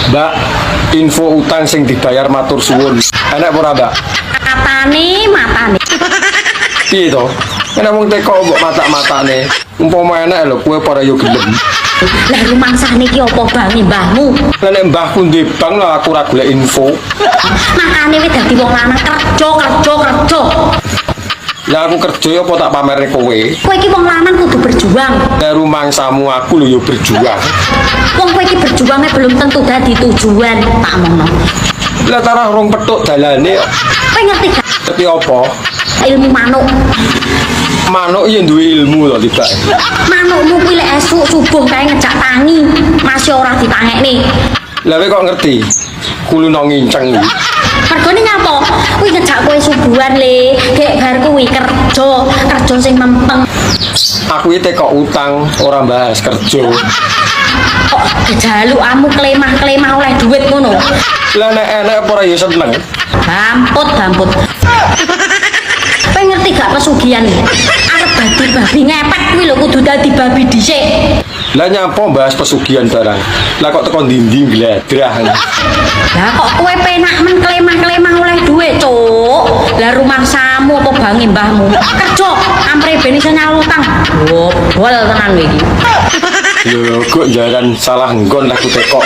Mbak, info utang sing dibayar matur suwun. Enek apa ora, Mbak? Matane, matane. Piye to? Enek wong teko mbok matak-matane. Umpama enek lho, kowe ora yo gelem. Lah, rumangsane iki apa bange mbahmu? Lah, nek mbahku duwe bank lah aku ora golek info. Makane wis dadi wong lanang kerja, kerja, kerja. Lah, aku kerja ya apa tak pamerne kowe? Kowe iki wong lanang kudu berjuang. Lah, rumangsamu aku lho yo berjuang. Wong kowe iki berjuangnya belum tentu dadi tujuan, tak omongno. Lah, tarah rong petuk dalane. Kowe ngerti gak Tapi apa? ilmu manuk? Manuk ya duwe ilmu to tiba. Manukmu kuwi lek esuk subuh kae ngejak tangi, masih ora ditangekne. Lah, kowe kok ngerti? Kulino nginceng iki. Mergone nyapa? Kuwi ngejak kowe subuhan le, gek bar kuwi kerja, kerja sing mempeng. Aku iki teko utang, ora bahas kerja. Kok jalukamu klemah-klemah oleh duit ngono. Lah, nek enek apa ora ya seneng. Bamput, bamput. Kowe ngerti gak pesugihan iki? Arep dadi babi ngepet kuwi lho kudu dadi babi dhisik. Lah, nyapa bahas pesugihan barang? Lah, kok teko ndi-ndi gladrah. Lah, kok kowe penak men klemah-klemah oleh duit, Cuk? Lah, rumangsamu apa bange mbahmu? Kerja, ampre ben iso nyaur utang. Gobol tenan kowe iki. Lho, kok jaran salah nggon lah aku tekok.